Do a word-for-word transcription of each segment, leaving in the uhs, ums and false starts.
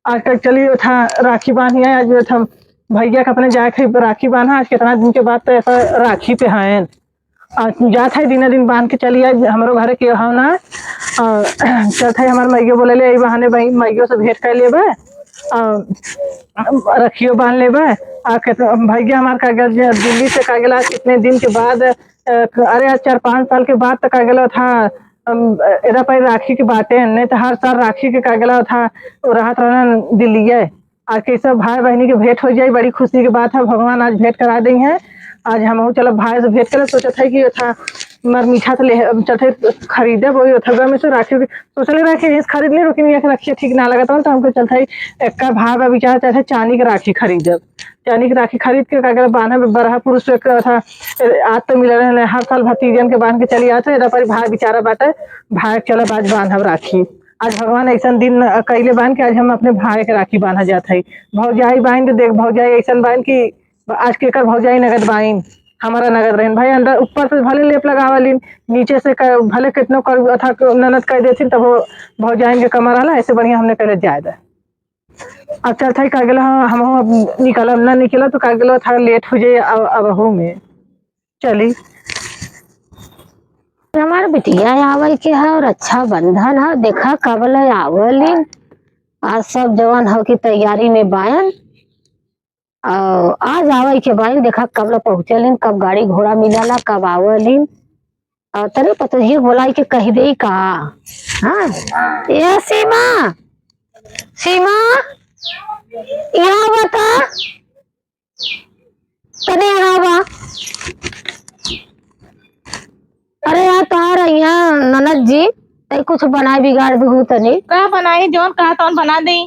आज तक चली था राखी बांधी है, आज था भैया के अपने जाए थे राखी बांधा, आज कितना दिन के बाद तो ऐसा राखी पे हैं। आज जात है दिना दिन बांध के चली, आज हमरो घरे के हो ना। आ, चलत है हमार मैयो बोले ले, "ई बहाने भाई मैयो से भेंट कर लेबे, आ, रखियो बांध लेबे।" आ, कितना भैया हमार का गल, दिल्ली से का गला कितने दिन के बाद, अ, अरे आज चार पाँच साल के बाद तो का गला था, अम, एदा पर राखी के बाटे, नहीं तो हर साल राखी के का गला था, वो रहत रहना दिल्ली है। आज के सब भाई बहनी के भेंट हो जाई, बड़ी खुशी के बात है, भगवान आज भेंट करा देइहैं। आज हमहू चलब भाई से भेंट करे, सोचत है कि था मर मीठा से ले, चलते खरीदे, वही था में से राखी भी सोचले रहे कि खरीद ले, लेकिन ये रखिए ठीक ना लगता, तो हमको चलता है एक भाई बा विचार चाहते चांदी के राखी खरीदब। चांदी के राखी खरीद के का करे बांधब, बरहा पुरुष एक था, ए, आज तो मिलल रहले, हर साल भतीजन के बांध के चली आत रहे, एदा पर भाई बेचारा बाटे, भाई के चलब आज बांधब राखी। आज भगवान ऐसन दिन कैले बान कि आज हम अपने भाई के राखी बांधा जात है। भौजाई बाइन तो देख, भौजाई ऐसन बाइन कि आज केकर भौजाई नगद बाइन, हमारा नगद रहन। भाई अंदर ऊपर से भले लेप लगावलिन, नीचे से क-, भले कितनो कर, अथा ननद कह देथिन, तब वो भौजाइन के कमर रहला, ऐसे बढ़िया हमने कहले जाए दे। अब चलत है का गेलो, हाँ, हम अब निकलब, ना निकलब तो का गेलो, थोड़ा लेट हो जाए अब, अब हो में। चली। हमार बिटिया आवे के है और रक्षाबंधन है, देखा कब ले आवलिन। आज सब जवान हो की तैयारी में बायन। और आज आवे के बायन, देखा कब ले पहुँचलिन, कब गाड़ी घोड़ा मिलला, कब आवलिन। और तरे पतोहिए बोलाई के कह दे का। हाँ? ए सीमा, सीमा, यहाँ बता, तनी यहाँ बा। अरे यार, तोहार यहाँ ननद जी, तई कुछ बनाए बिगाड़ भी हो तनी। का बनाई, जौन कहा तौन बना दे।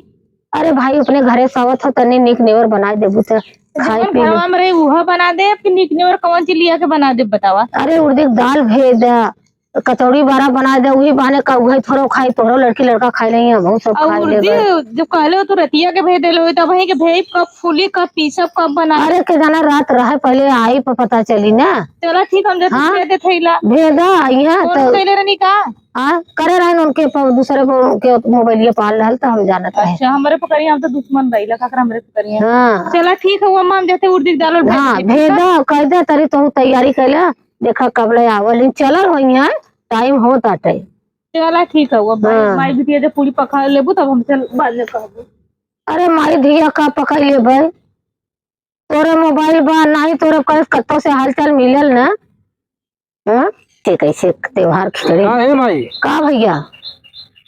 अरे भाई, अपने घरे से आवत हो, तनी नीक नेवर बनाए देबू त खाए जवन पी ले। घरवा में रही, उहो बना दे, कि नीक नेवर कौन चीज लिया के बना दे, बतावा। अरे, उड़दी के दाल भेज दे, कचौड़ी बड़ा बना दे, उही बहाने का उहे थोड़ो खाई, तोहरो लड़की लड़का खाई नहीं, हमहू सब और खाई उड़दी लेबे। जब कहले हो, तू रतिया के भेज देले हो, तब वहीं के भेज कब फूली, कब पीसब, कब बना। अरे, के जाना रात रहे, पहले आई प-, पता चली ना। चला ठीक, हम जैसे हाँ? भेज दे थैला। भेज दा, यहाँ फोन तो कैले रहनी का? हाँ, करे रहन उनके प-, दूसरे को, उनके मोबाइलिया पाल रहल, तो हम जानत रहे। अच्छा, हमरे पे करिए, हम तो दुश्मन रहिला, काकर हमरे पे करिए। हाँ। चला ठीक है, वो अम्मा, हम जैसे उड़दी के दाल और भेज हाँ, देते, भेज ठीक है? दा, कह दे, तरी तू तैयारी कैला, देखा कब ले आवल, चलल होइहैं, टाइम होत आटे। चला ठीक है, वो भाई, हाँ। माई बिटिया जब पूरी पका लेबू, तब हमसे बाद में कहबू। अरे माई धिया का पका लेबे? तोरे मोबाइल बा, नाही तोरे कल कत्तो से हालचाल मिलल ना। हाँ? ते कैसे त्योहार खिचड़ी? का है माई? का भैया?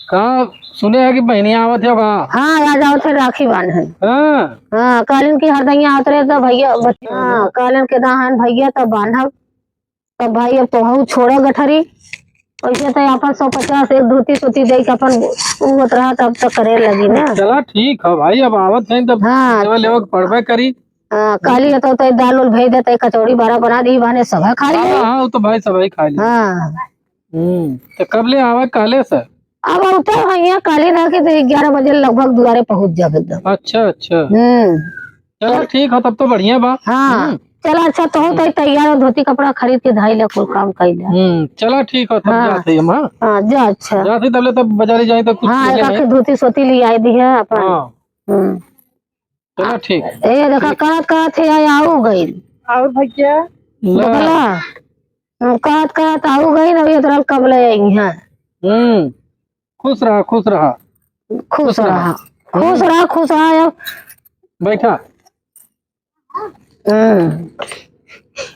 का सुने है कि बहनिया आवत है बा? हाँ, आज आवत है राखी बांधन। हाँ। हाँ, कालिन की हरदइया आवत रहे तो भैया, बच-, हाँ, कालिन के दहान भैया तब बांधब। तब भाई अब तोहू छोड़ा गठरी। वैसे तो अपन सौ पचास एक धोती सोती दे के अपन उ होत रहा, तब तो करे लगी ना। चला ठीक है भाई, अब आवत है तब हाँ। लेवा लेवा के पड़बे करी। हाँ, काली है तो, तो दाल उल भेज देते, कचौड़ी बड़ा बना दी, बहने सब खाई हाँ, ले। हाँ, वो तो भाई सब ही खाई ले। हाँ। हम्म, तो कब ले आवा काले से? अब आवते हैं यहाँ काली ना के तो ग्यारह बजे लगभग दुआरे पहुँच जाबे एकदम। अच्छा, अच्छा। हम्म। चला ठीक है, तब तो बढ़िया बा। हाँ। हम्म। चला अच्छा, तोहू तई तैयार हो, धोती कपड़ा खरीद के धाई ले, कुल काम कई ले। हम्म, चला ठीक है, तब हाँ। जात है हम, हाँ? हाँ, जा अच्छा। जात है तब ले, तब बाजारे जाए तो कुछ हाँ, ले एक आखे लें। धोती सोती ले आई दी है अपन। हाँ। हम्म। चला ठीक। ए, देखा, कहत, कहत है, आय, आऊ गइल। और भैया? ला। देखला? हम्म, कहत, कहत आऊ गइल, अभी इतना कब ले आई हैं? हम्म, खुश रहा, खुश रहा। खुश खुश रहा। रहा। खुश हम्म। रहा, खुश रहा, अब। बैठा। हम्म।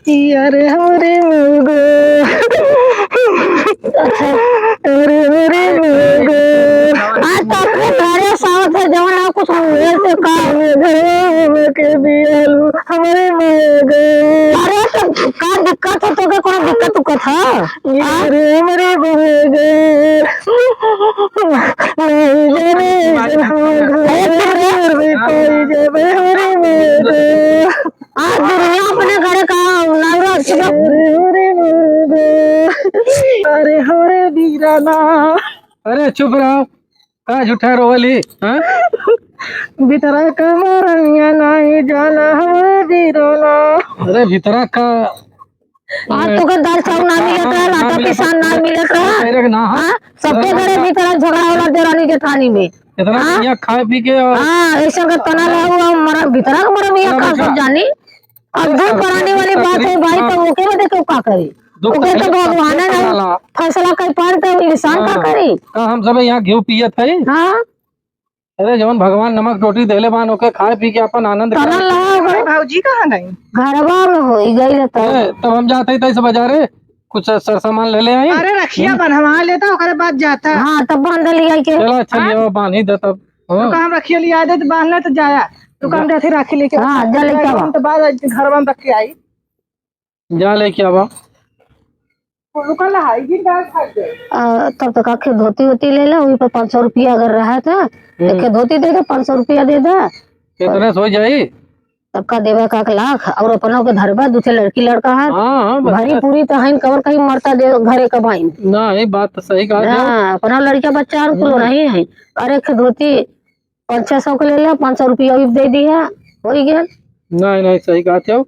यारे हमरे मौगो। अच्छा। अरे हमरे मौगो। आज तो अपने घरे सावत है, जवन ना कुछ हुए से का। घरे के बियालू हमरे मौगो। अरे तो का दिक्कत है, तो के कोनो दिक्कत उक्कत है? अरे हमरे मौगो। नहीं जाने जब हम घर में कोई जावे हमरे मौगो। आज दुनिया अपने घरे का लौड़ा अच्छी बा। अरे, अरे, अरे, अरे, हमरे बीराना। अरे, चुप रहो। का झूठा रोवली, हाँ? भीतरा का मरनिया नहीं जाना हमरे बीराना। अरे, भीतरा का आज तोके दाल चाउर ना मिलत रहा, ना आटा पिसान ना मिलत रहा। हाँ? सबके घरे भीतरा झगड़ा होला देरानी जेठानी में। इतना हाँ? बढ़िया खाए पी के और हाँ, ऐसा का तना हाँ। रहो, और मरा, भीतरा का मरा भैया इतना का बढ़िया। सब जानी। अब अरे दूर सर, पराने वाली बात है भाई, हाँ। तो ओके बदे क्यों का करी? दुख ओके तो तकलीफ भगवान सबके है ना, झेलाला। फैसला कर पाए तो इंसान का हाँ। करी? का हम सब यहाँ घी पियत है? हाँ। अरे जवन भगवान नमक रोटी देले बान, ओके खाए पी के अपन आनंद तना करी। रहो, अरे भौजी कहाँ गई? घरवा में होई गई रहता। ए, तब हम जाते ही तैसे बाजारे कुछ सर सामान ले ले आई। अरे रखिया हम्म। बंधवा लेता, ओकरे बाद जाता। हाँ, तब बांध लिया के। चला, चलिए, हाँ? वो बांध ही दे तब। हाँ। तो काम रखिए लिया दे, तो बांध ले तो जाया। तो काम जा। जैसे राखी लेके हाँ, जा लेके आवा। तो बाद घर में रख के आई। जा लेके आवा। रुकल है, ये गाय खा के। आ, तब तक आखे धोती वोती ले ले, वही पर पाँच सौ रुपया अगर रहा था, हम्म। एक धोती दे दे, पाँच सौ रुपया दे दे। कितने से हो जाई? तब का देवे का एक लाख, और अपनों के धरबा, दू ठे लड़की लड़का है। हाँ, हाँ, बस। भरी पूरी तो है, कवर कहीं मरता दे घरे का भाई। ना, ये बात तो सही कहा जो। हाँ, अपना लड़का बच्चा और कुल हम्म। नहीं है। अरे एक धोती पाँच छः सौ के ले ले, पाँच सौ रुपया भी दे दी है, हो ही गया। नहीं, नहीं, सही कहा थे।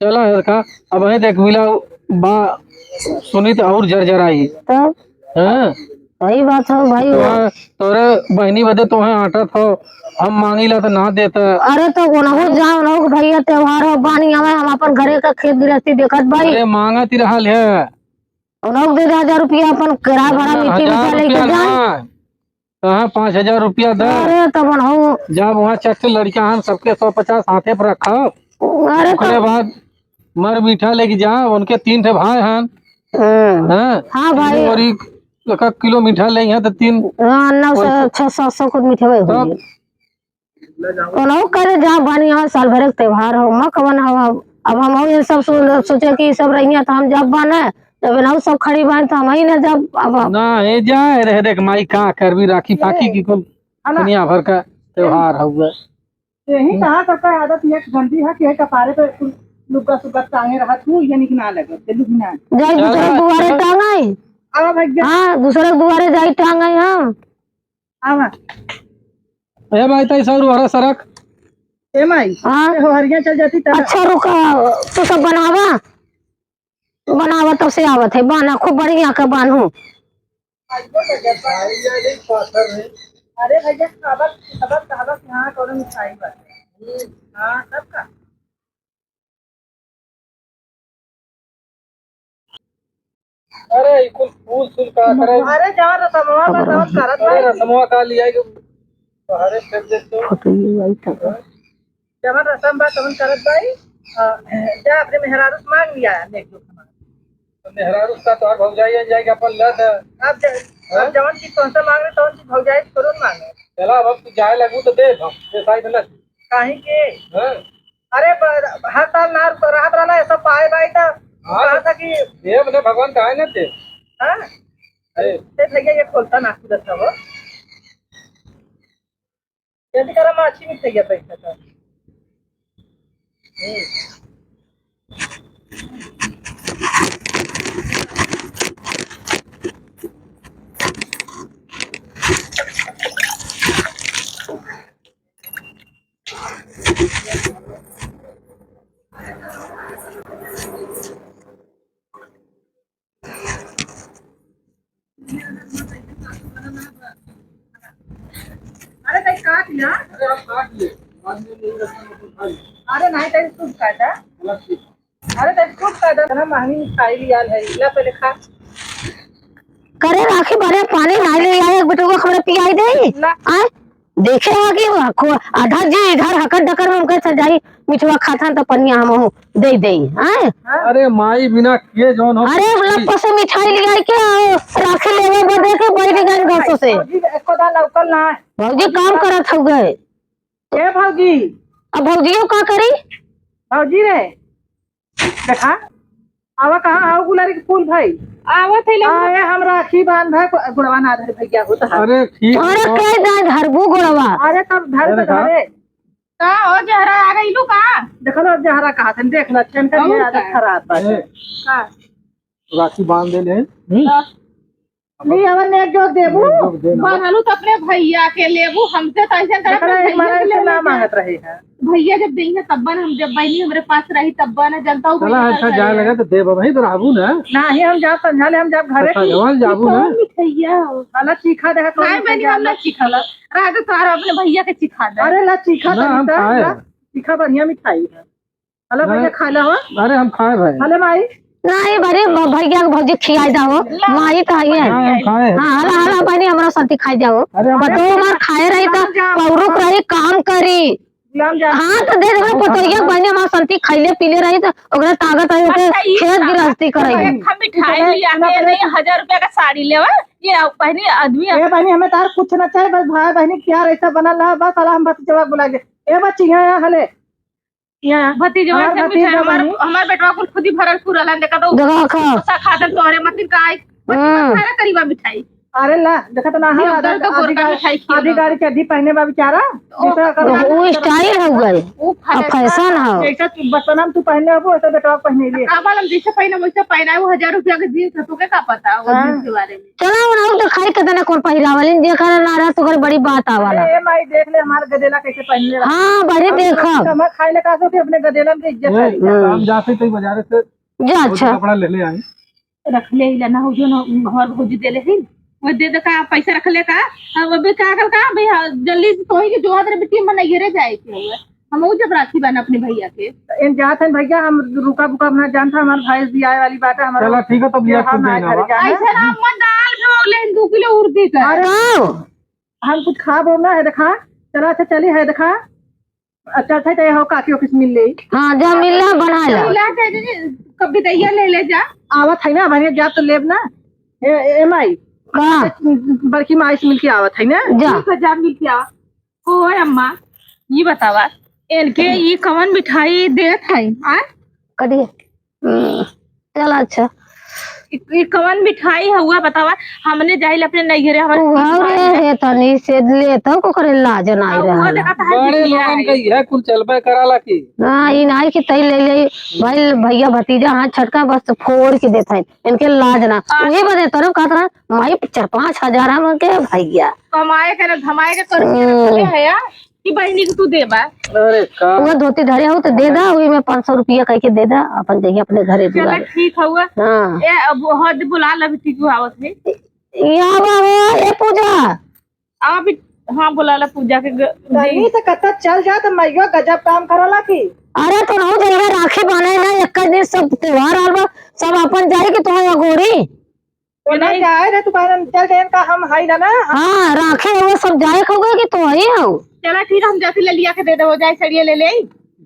चला है का, अब है देख मिला बा, सुनी तो और जर जर आई। तब हाँ। वही बात है भाई। तोहरे, तोहरे बहनी बदे तोहे आटा था, हम मांगी ला तो ना देता। अरे तो ओनहु जा, ओनहु के भैया त्योहार हो, बानी आवे, हम अपन घरे का खेत गृहस्थी देखत भाई। अरे मांगत ही रहल है। ओनहु के दे दे हजार रुपया, अपन किराया भाड़ा मीठी हजार मीठा लेके रुपया जाए। ना, कहाँ पाँच हजार रुपया दे? अरे तब ओनहु जब वहाँ चार ठे लड़का हन, सबके सौ पचास हाथे पर रखा। अरे ओकरे तो बाद मर मीठा लेके जा, उनके तीन ठे भाई हन। हाँ। हाँ? हाँ भाई। और एक, एक, एक किलो मीठा ले हैं तो तीन हाँ, नौ सौ, और छः सौ, सात सौ कुछ मीठे भाई तब होंगे। कोनो करे जा बानी, हाँ, साल भर एक त्योहार हो, मा कवन हो। अब, अब हम इन सब सो-, सोचे कि सब रहिया तो हम जब बाने, जब इनहु सब खड़ी बाने तो हम ही ना जब, अब ना, ए जा, रह देख माई, का करबी, राखी फाकी की कुल है ना? दुनिया भर का त्योहार हउवे। यही हम्म। कहा सबका आदत ये गंदी है कि ये कपारे पे कुल लुग्गा सुग्गा टांगे रहा तू, ये निक ना लगे, चलू भी ना। जाई चल, दूसरे दुआरे चल। टांगाई। आवा भैया। हाँ, दूसरे दुआरे जाई टांगाई, हाँ। आवा। ए माई, तई सौर हरा सरक। ए माई, हाँ। ए हो हरिया चल जाती तब। अच्छा रुका, तू सब बनावा। बनावा तब से आवत है, बाना खूब बढ़िया के बान्हू। अरे भैया, खाबत, खाबत, खाबत, यहाँ कौनो मिठाई बा। हाँ, तब का? अरे, ई कुल फूल सूल का करे? अरे, जवन रसमवा बा, तवन करत अरे, बाई। रसमवा का लिया के बाहरे फेंक देते हो? फोटो ये आई था। जवन रसम बा, तवन करत बाई। हाँ, जा अपने मेहरारू से मांग लिया, देख लो हमारा। तो मेहरारू का तोहर भौजाई आ जाएगी, अपन लद। अब ज-, हाँ? अब जवन चीज तोहसे मांग रहे, तवन चीज भौजाई से कौन मांगे? चला, अब तू जाए लगू तो दे, हम, ये साइड ना। काहे के? हाँ? अरे, ब-, हर साल ना रहत रहला, ऐसा पाए बाई त हाँ, कहा था कि देव ने भगवान कहा है ना दे। हाँ? अरे। ते भैया, ये खोलता ना खुलत था वो। जल्दी करा, माँ, अच्छी मिठाई है पैसा का। हम्म। अरे, तई काट लिया। अरे, आप काट ले। बाद में नहीं रखना, तो खा ले। अरे, नहीं, तई सूप काटा। अलग से। अरे, तई सूप काटा। इतना महंगी मिठाई लिया है, ला पहले खा। करे राखी बारे पानी नहीं ले आए, एक बेटुआ को खबर पियाई दे। ना। आए? देखे हो कि खो-, आधा जी इधर हकर डकर में उनके चल जाई, मिठवा खाथन त पनिया हमहू दे देई, हैं? अरे माई बिना किए जौन हो अरे कुछ लप्प से मिठाई लियाई के आओ, राखे लेवे बदे के बैठ गए घसो से। भौजी एको दान लौकल ना। भौजी काम करत हउवे। ए भौजी। अब भौजियो का करी? भौजी रे। देखा, आवा कहाँ, आओ गुलारी के फूल भाई। आवत है लोग। आए हम राखी बांध भाई, गुड़वा ना धर भैया होता है। अरे ठीक अरे है। कह जाए धरबू गुड़वा। अरे तब धर अरे तो का? धरे। का हो जहरा आ गई लू का? देखो लो जहरा कहा थे, देख लो, छेन कर और ये आदत का? खराब बात है। ए, का? राखी बांध दे ले। हम्म। का? नहीं, हमारे नेक जोक देबू। नेक जोक देना। बनलू तो अपने भैया के लेबू, हमसे तो ऐसे तरह देखा अपने ना, भैया हमारा के ऐसे ले ना लेते। मांगत रहे हैं। भैया जब देंगे तब बन, हम जब बहनी हमरे पास रही तब बन, जनता हूँ चला, भैया अच्छा, का जाए करे। लगे तो देब, वहीं तो रहबू ना। नहीं, हम जा समझा ले, हम जा घरे। अच्छा, जवान जाबू ना। कौन मिठाइया हो? वाला चीखा दे, कौन नहीं बहनी, मिठाइया हम ना वाला? चीखा ला। रात तो तारा अपने भैया के चीखा दे। अरे ला चीखा ना, दे हम मिठाई, खाए। ला चीखा बढ़िया मिठाई है। हलो भैया, नहीं। खा ला हो। अरे हम खाए भाई। हलो माई। नहीं, बड़े भ-, भैया के भौजी खियाई दा हो। ला। माई तो आई है। हाँ, हम खाए हैं। हाँ, हला, हला, बहनी, हमरा संती खाई जाओ। अरे हम पतोह हमार खाए रही तो गुलाब जामुन पौरुख रही, काम करी। गुलाब जामुन। हाँ, तो दे देबे, पतोहिया के बहनी हमार संती खैले पीले रही तो ओकरा ताकत है, ओके अच्छा, ई खेत बतावा, गृहस्थी करे। एक हम मिठाई लिया के नहीं, हजार रुपया का साड़ी लेवा, ये बहनी आदमी ए बहनी, हमें तार कुछ ना चाहे, बस भाई बहनी के प्यार ऐसा बनल रहा, बस साला हम भतीजवा बुला के। ए बच्ची, यहाँ, यहाँ, हले। यहाँ। भतीजवा हमार से भतीजा मिठाई, हमार, बनी। हमार बेटवा कुल खुदी भरल पूरल है, देखा तो देखा खा। समोसा खाते तोहरे मतिन का आई। हम्म। खाए करीबा मिठाई। अरे ला, देखा तो ना, ये हाँ, उधर आधा, तो आधी गोरका गाड़ी, मिठाई खिया आधी लो। गाड़ी के आधी पहने बा बेचारा। ओ, दूसरा का तो वो style हो गए। वो अब fashion हो। जैसा तू बचपना में तू पहने हो, वैसा बेटवा पहने लिए। का मालूम, जैसे पहने वैसे पहना है, वो हजार रुपया के जींस है, तोके का पता वो हाँ। जींस के बारे में? चला, उन्हों तो खाई के तने कौन पहिरावलिन, जे करे ना रहा, तो करे बड़ी बात आवाला। अरे, ए माई, देख ले, हमार गदेला कैसे पहनले बा। हाँ, बड़ी हम देखब। हम खाई ले का सो के अपने गदेलन के इज्जत ए, करी। हम जाते तो बाजारे से जा, अच्छा। कपड़ा ले ले आई। रख ले, इला ना हो जो ना, हमार भौजी देले है, वो दे दे का, पैसा रख ले का। अब अबे का कर का, भाई, हाँ, जल्दी से तोही के जो आदर बेटी मन ये रे जाए के हुआ। हम ऊ जब राखी बान अपने भैया के। इन जात हन भैया, हम रुका बुका अपना जान था, हमार भैंस भी आए वाली बात है, हमारा चला ठीक है, तब लिया के खुद ना देना घर बा। जाना है। ऐसे ना, हम दाल जो ले दो किलो उर्दी का। अरे, हम कुछ खाब ना है, देखा, चला अच्छा चली है, देखा, अच्छा अच्छा, तो हो काकी ओकिस मिल ले। हाँ, जा मिल ले, बना ले। मिला दे दीजिए, कभी दैया ले ले जा। आवत है ना, भैया जा तो लेब ना। ए, ए, ए माई, का? बड़की माई से मिल के आवत है ना। जा। ठीक है, जा मिल के आवा। ओए अम्मा, ये बतावा, इनके ये कवन मिठाई देत है, आ? कथी? हम्म, चल अच्छा। ई, ई कवन मिठाई हउआ बतावा? हमने जाइल अपने नैहरे, हमरे उहाँ रे हे तनी से ले तो ओकरे लाज नाई हाँ, उहाँ रहल। देखा तो है बड़े बिटिया लोगन है। का इहे कुल चलबे कराला की। हाँ, ई नाई कि तई ले ले, भाई, भैया भतीजा हाथ छटका बस फोड़ के देत है। इनके लाज ना। हाँ। उहे बदे तोरे कहत रहा, माई चार पाँच हजार हम के भैया। कमाए के ना धमाए के करके हम्म। रखले है यार, कि बहिनी के तू देबा। अरे का? वो धोती धरे हो तो दे दा, वही में पाँच सौ रुपया कह के दे दा, अपन जइहे अपने घरे चला दुआरे। ठीक हउआ। हाँ। ए, अब हद बुला ला, बिटिया आवत है। यहाँ बा हो, ए पूजा। अब हाँ, बुला ला पूजा के ग-, तनी से कत्ता चल जा तो मैया गजब काम करला की। अरे तो रहू जइबे राखी बान्हे ना, एक दिन सब त्योहार आल बा, सब अपन जाए कि तोहर अगोरी। ओना नहीं। जाए रे, तू कहन चल देन का हम हई ना, ना। हाँ, राखे हो सब जाए खो गए कि तो हई हो। चला ठीक, हम जाती ललिया के दे दे, हो जाए सड़िया ले ले।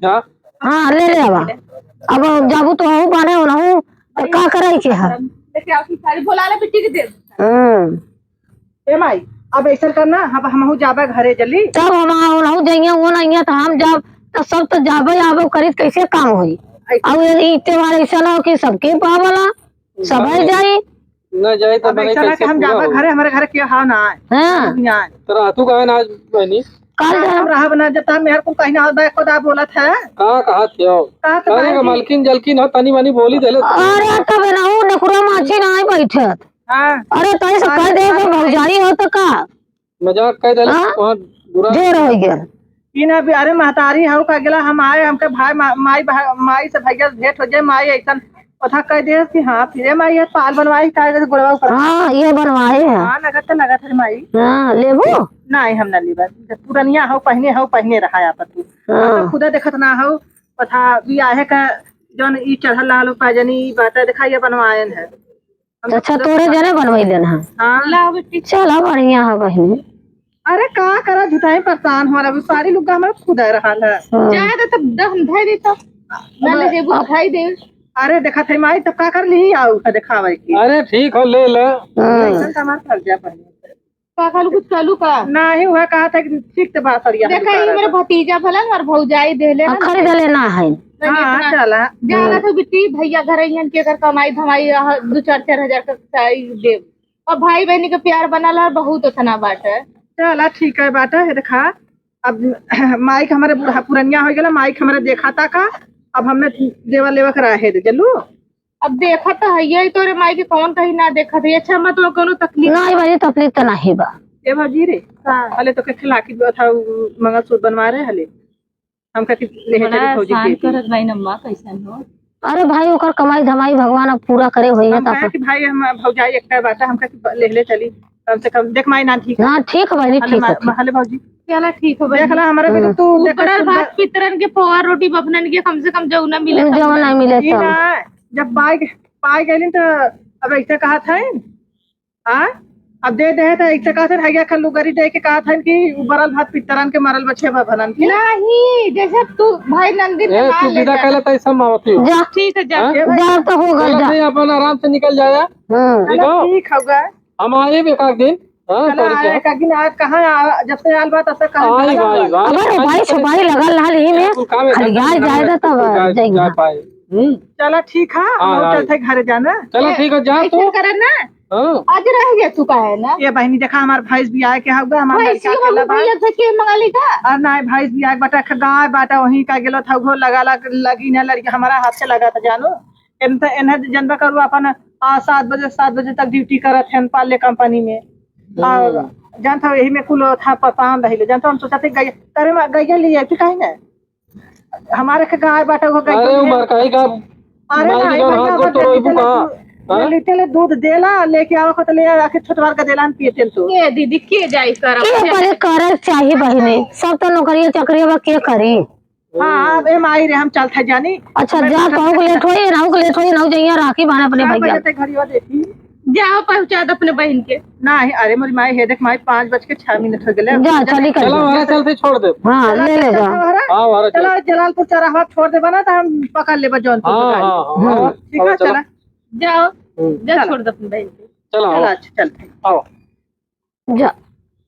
जा। हाँ, ले ले आवा। अब जाबू तो हूँ बाने हो ना हूँ, तो का करे के है? लेके आओ की साड़ी, बोला ले बिट्टी के दे। हम्म। ए माई, अब ऐसा करना, अब हमहू जाबे घरे जल्दी। तब हम आओ ना हूँ जइया, वो ना आइया, तो हम जाब, तो सब तो जाबे आबे करीत, कैसे काम होई? ऐसे। अब ये, ई त्योहार ऐसा ना हो कि सबके पावला। सबै जाई। ना जाई त अब बने ऐसा ना कैसे कि हम पूरा जाबे होई? घरे, हमरे घरे के हा ना आए। हाँ। ना आए। तो रहतू काहे ना आज बहनी? काल ना, जा। हम रहब ना, जब तक मेहर कुल कहीं ना होत बा, एको दा बोलत है। का कहत हो? का तो अरे, बाजी। मलकिन जलकिन हो, तनी मनी बोली देले। अरे, तब ना हो, नकुरा माछी ना आए बैठत। हाँ। अरे, तनी से कह दे, अरे, भौजाई हो तो का? मजाक कह देले, हाँ? वहाँ बुरा ढेर हो गया। ई ना भी, अरे महतारी हऊ का गेला, हम आए, हमके भाई, मा-, माई, भा-, माई से भैया से भेंट हो जाए, माई ऐसन ओथा कह दे कि हाँ, फिरे माई ये पाल बनवाई, का जैसे गोड़वा ऊपर। हाँ, ये बनवाए है। हाँ, लगत तो लगत है माई। हाँ, लेबू? नहीं, हम ना लेबा। जब पुरनिया हो, पहने हो, पहने रहा आप तू। हाँ। हम तो खुदा देखत ना हो, ओथा भी आहे का, जौन ई चढ़ल लाल पाजनी, ई बात है, देखा, ये बनवाएन है। हम तो अच्छा, खुद तोरे पसंद जने बनवैलन है? हाँ। लाओ बेटी। चला, बढ़िया है बहिनी। अरे का करा, झूठाई परेशान हो रहा, सारी लुग्गा हमारे खुदा रहल है। हाँ। जाए दे तब द-, हम धै दे तब। ना ले अब जेबू, अब धै दे। अरे देखा थे माई, तब का कर ली, आओ का देखावे की। अरे ठीक हो, ले ले। हाँ। ऐसन तो हमार फर्जा पहले। का कहलू, कुछ कहलू का? नाही, वह कहा था कि ठीक तो बात सरिया देखा, ये मेरे भतीजा भलन और भौजाई देले अब ना। खरीद लेना है। नहीं, हाँ, इतना चला। ज्यादा तो बिट्टी भैया घर अइहन के कर कमाई धमाई, आह, दो चार, चार हजार का साई देब। और भाई बहनी के प्यार बनल है, बहुत उतना बात है। चला, ठीक है, बात है, देखा, अब माई के हमारे बूढ़ा पुरनिया हो गया, माई के हमारे देखा था का, अब हमें देवा लेवा के रहे दे, चलू। अब देखत तो है, यही तोरे माई के कौन कहीं ना देखत है। अच्छा, अम्मा, तो कोनो तकलीफ? नहीं भाई, तकलीफ तो नहीं बा। ए भौजी रे, हाँ। हले तो के खिला के था, उ मंगलसूत्र बनवा रहे हले। हम कहा कि लेहे बड़ा चली भौजी एहसान के दी। करत बाइन अम्मा, कैसन हो? अरे भाई, ओकर कमाई धमाई भगवान अब पूरा करे होई है हम तो कहा अपन। कि भाई, हम भौजाई एकटा बाटा, हम कहा कि ब-, लेहले चली, कम से कम देख माई ना ठीक है। हाँ, ठीक है बहिनी, हले ठीक मा-, है, ठीक। हले भौजी। चला ठीक हो देख बहिनी। ला हमारे भी तो हम्म। तू देख उबरल तू भात द- पितरन के पोहा रोटी बपनन के कम से कम जौना मिले जौना तौना। मिले ई तो। ना, जब पाए गे-, पाए गइलिन तो अब ऐसे कहा था, हाँ? अब दे दे तो ऐसे कहा था, हइया खन लुगरी दे के कहा था कि उबरल भात पितरन के मरल बछे भभनन के। नहीं, जैसे तू भाई नंदी ए, ना तू ले विदा जा। कर ले, तैसे हम आवत ही। जा। ठीक है, जा। हाँ? ए भाई, जा तो हो गल, चलो, जा। नहीं, अपन आराम से निकल जाया। हम्म। ठीक चलो, हो? ठीक होगा। हम आए भी एक आध दिन। हाँ, चला, तोरे आए क्या? एक दिन आज कहाँ आ-, जब से आल बात ऐसा कहाँ आई, चला आई, गया? आई, अबे, आई, भाई, आई, सुपारी लगल रहल ही में। कुल काम है, खलियाई जाए तो तब जाए, जाएगी। जाए पाए। हम्म। चला, ठीक है, हाँ, हम हाँ। चलते घरे जाना। चला, ए, ठीक है, जा ऐसे तू। करे ना। हाँ। आज रह गया तू काहे ना? ये बहिनी, देखा, हमार भैंस भी आए के हउगा, हमार भैंस लड़का ही के हम लबा। भैया से के मंगा ली का? और ना, भैंस भी आए बाटा, एक गाय बाटा, वहीं का गेलो था, वो लगा लग-, लगी ना लड़की, हमारा हाथ से लगा था, जानो। एन त, एन्हे जनबा करू, अपन, आ, सात बजे, सात बजे तक ड्यूटी करत हैं पाले कंपनी में। और हम्म। जानत हो, यही में कुल था परेशान रहिले। जानत हो, हम सोचत है गैया, अरे माँ, गैया ले जाए, फिर काहे ना? हमारे के गाय बाटे, वो गैया अरे, ले उमर का ही का अरे माई ना, के ये जौन भैया हाथ गोड़ ओकर तोड़ो, इबू लिट्टे का? ले, हाँ? लिट्टे ले दूध देला, लेके आवा को तो ले आके छोटवार का देला, हम पिए तेल तो। ए दीदी, के जाई करब? के करे, करे चाही बहिनी? सब तो नौकरिया चाकरिया बा, के करी? हाँ, अब ए माई रे, हम चलत है जानी। अच्छा, मैं जा, कहूँ के लेट होई, रहू के लेट होई, रहू जइया राखी बांधे अपने चार भैया। बजे तक घड़िया देखी। जाओ, पहुँचा दो अपने बहिन के। नाही, अरे मोरी माई, हे देख माई, पाँच बज के छह मिनट हो गए। जा, चली कर चलो, जा। हमारा चलते छोड़ दे। हाँ, चलो, ले ले चल, जा। चल, हमारा। हाँ, हमारा चलो, चल। जलालपुर चौराहा छोड़ देबा ना, तो हम पकड़ लेबा जौनपुर हाँ, गाड़ी। हाँ, हाँ, हम्म। हाँ। ठीक है, चलो। चला। जाओ, हम्म। जा, चलो। छोड़ दो अपने बहिन के। चलो, चलो, आओ। अच्छा, चलते हैं। आओ। जा।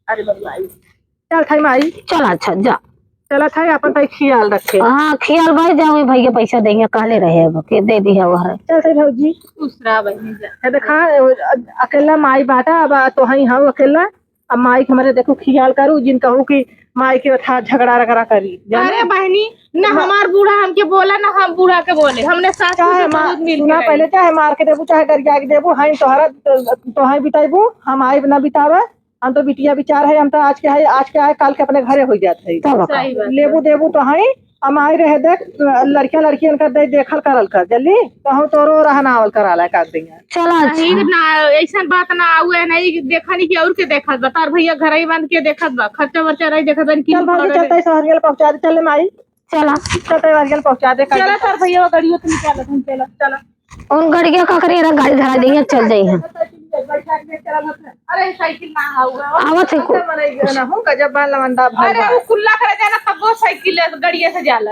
अरे बबुआ, आई। चल थाई माई। चल, अच्छा, जा। चला थाई, अपन भाई खियाल रखे। हाँ, खियाल भाई, जा, वही भैया पैसा देंगे, कहले रहे अब, के दे दी है वो है। चल थाई भौजी। खुश रहा बहिनी, जा। है देखा, अकेला माई बाटा, अब तो हई हऊ अकेला। अब माई के हमरे देखू खियाल करू, जिन कहू कि माई के था झगड़ा रगड़ा करी, जाने? अरे बहिनी, ना हमार बूढ़ा हमके बोला, ना हम बूढ़ा के बोले। हमने सास चाहे ससुर माँ, बहुत मिल के सुना रहे। पहले, चाहे मार के देबू, चाहे गरिया के देबू, हम तोहरा, तोहे बिताइबू, हम आइब ना बितावे। हम तो बिटिया बिचार है, हम तो आज के है, आज के आए, काल के अपने घरे हो जात है। तब का? सही बात है। लेबू देबू तो है, हम आई रहे देख, लड़कियां लड़कियन का दे, देखल करल कर, जल्दी, तो हम तोरो रहना आवल करा ला, काट देंगे। चला, अच्छा। नहीं ना, ऐसन बात ना आवे, नहीं देखा नहीं कि और के देखत बा, तार भैया घर ही बंद के देखत बा, खर्चा वर्चा नहीं देखत बा, कि चल भाभी, पकड़ चलते हैं, सहरियल पहुँचा दे, चल माई। चला। चलते हैं, सहरियल पहुँचा दे, चला, तार भैया गड़ियो तो निकाल दे, चला, चला। उन गड़िया का करिए ना, गाड़ी धरा देंगे, चल जाइए। अरे साइकिल ना हुआ। आवत है को- ना हो, गजब बा लवंडा भाई अरे बा। वो कुल्ला करे जाना, तब वो साइकिल ले, गड़िया से जाला।